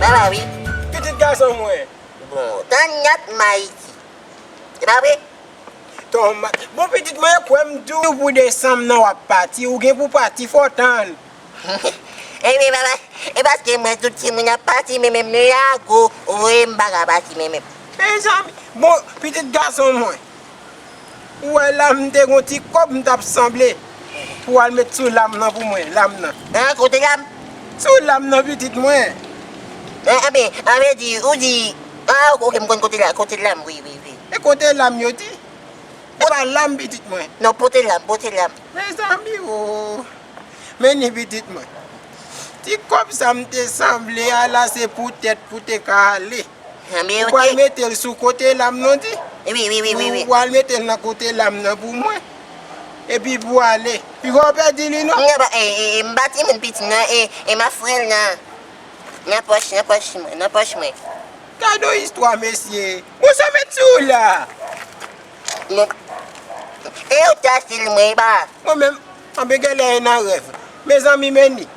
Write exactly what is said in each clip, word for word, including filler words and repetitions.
Papa, wi. Pitit gason mwen. Bon, tann yat Mayiti. Se pa vre? Toma. Bon, pitit mwen, kwè m di w pou desanm nan w ap pati. Ou gen pou pati, fò w tann. Ebyen, papa, e paske mwen tout timoun ap pati, men menm nan lago, ou voye m pa ka pati, men menm. Mezanmi, bon, pitit gason mwen. Ou wè la, m te gon ti kòb m t ap sanble pou w al met sou lam nan pou mwen, lam nan. An, kote lam? Sou lam nan, pitit mwen. An, anben, an vle di, ou di, an, oke, m konn kote la, kote lam, wi, wi, wi. E kote lam yo di? E pa lam, pitit mwen. Non, pote lam, pote lam. Mezanmi, o. Men ni pitit mwen. Ti kòb sa m te sanble a la, se poutèt pou te ka ale. Anben, ou pral mete l sou kote lam nan, di? Wi, wi, wi, wi, wi. Ou pral mete l nan kote lam nan pou mwen. Epi pou ale. Piga w pèdi li, non? Non, ba, e, e, e, m pa timoun piti, non, e, e m ap fouye l nan, nan pòch, nan pòch mwen, nan pòch mwen. Gade yon istwa, mesye. Bon, sa w met sou ou la? Non. E ou te achte l mwen, e pa? Mwen menm, anben genlè e nan rèv. Mezanmi, men ni.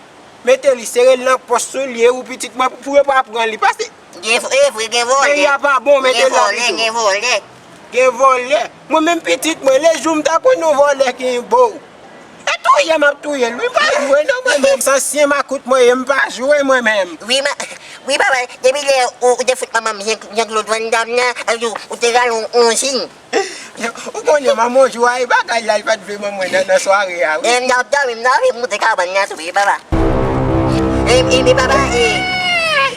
Mete li, sere l nan pòch soulye ou, pitit mwen, pou yo pa pran li. Pase. Gen, e vre, gen vòlè. Peyi a pa bon, mete l la pito. Gen vòlè, gen vòlè. Gen vòlè. Mwen menm pitit mwen, lejou m ta konn yon vòlè ki bo. E touye m ap touye l. Wi, m pa jwe non mwen menm. Se ansyen makout mwen ye, m pa jwe mwen menm. Wi, ma, wi, papa, depi lè ou, ou te fout manman m Jean, Jean Claude Van Damme nan, ou, ou te rale yon, yon jin. Ou konnen manman w jwe a, e bagay la, li pa t vle manman nan, nan sware a, wi. E m t ap dòmi, m t ap moute kabann nan sou li, papa. E, e, men papa, e,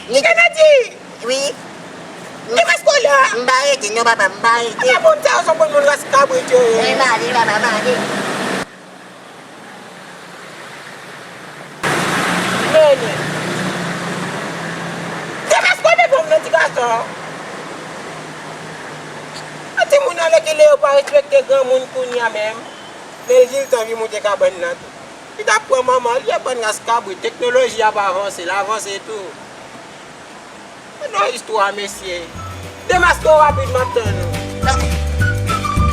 ni Kennedy! Wi. Demas kò la! M pa rete, non, papa, m pa rete. Ala moun sa yo, se bon moun ras kabrit yo ye. E, m ale, papa, m ale. Meni. Demas kò devan m nan, ti gason. A timoun an lekile yo pa respekte granmoun kounye a menm. Men l di l t anvi moute kabann nan tou. Li t ap pran manman l, li ap bann ras kabrit. Teknoloji ap avanse, l avanse tou. Nan istwa, mesye. Demaske w rapid, m ap tann ou.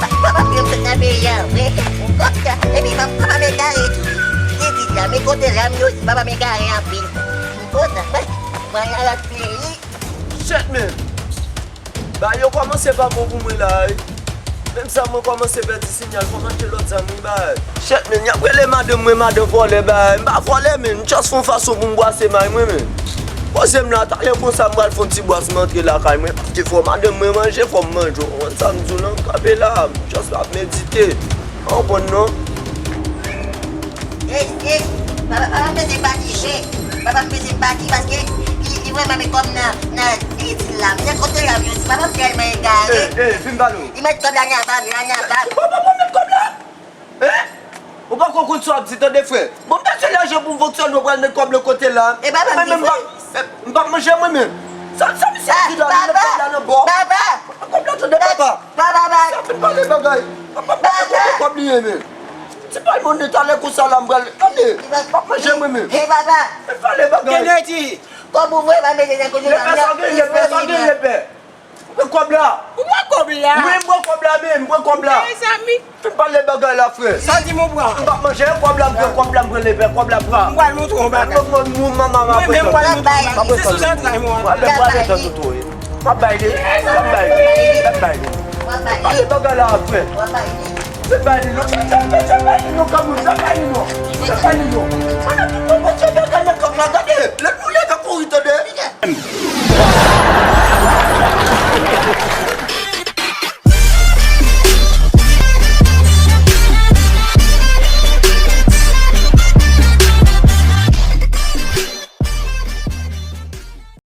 Papa m yo sot nan peyi a, wi. M kontan. Epi papa m egare tou. Li di la, men kote lam yo, papa m egare anpil. M kontan. Mwen nan lòt peyi. Shit, man. Bagay yo kòmanse pa bon pou mwen la, wi. Menm zam mwen kòmanse pèdi sinyal, fò m achte lòt zam, wi, bagay. Shit, man, y ap rele madanm mwen, madanm vòlè, bagay. M pa vòlè, man. M just fè yon fason pou m bwase may mwen, man. Poze m la, talè konsa, m pral fè yon ti bwase, m antre lakay mwen. Paske fò madanm mwen manje, fò m manje. Ou konprann sa m di w lan? M kanpe la, m just ap medite. Ou konprann, non? Ey, ey, papa, papa m bezwen pati, chen. Papa m bezwen pati paske li, li vrèman met kòb nan, nan itil la. Men kote lam yo, papa m tèlman egare. Ey, ey, vin pale w. Li met kòb la nan ba m, la nan ba m. Papa m met kòb la? Hein? Ou poko konn sa w ap di, tande, frè. Bon, m bezwen lajan pou m fonksyone, ou pral met kòb nan kote la. E papa m ki fè. M p ap manje mwen menm. Sa, sa misye ap di la, li met kòb la nan bò. Papa! Kòb la, tande, papa. Papa, papa. Sa fin pale bagay. Papa, papa, papa, kòb li ye, men. Ti pale monn talè konsa la, m pral, tande. M p ap manje mwen menm. Hey, papa. Fin pale bagay. Kennedy. Kòb ou voye pa mete nan kote la. Lepè sa gen, lepè sa gen, lepè. Ou pran kòb la. Ou pran kòb la. Wi, m pran kòb la, men, m pran kòb la. Mezanmi. Fin pale bagay la, frè. Sa di m ou pran? M p ap manje kòb la, m pran kòb la, m pran lepè, kòb la pran. M pral montre w yon bagay. Mwen menm, m pral montre w yon bagay. Se sou zantray mwen. M ap bay li. M ap bay li. M ap bay li. M ap bay li. Pale bagay la, frè. Fin bay li, non. Fin bay li, non, kamoun. Fin bay li, non. Fin bay li, non. Mwen menm, m ap montre w bagay nan kòb la, gade. Lè nou leve kouri, tande.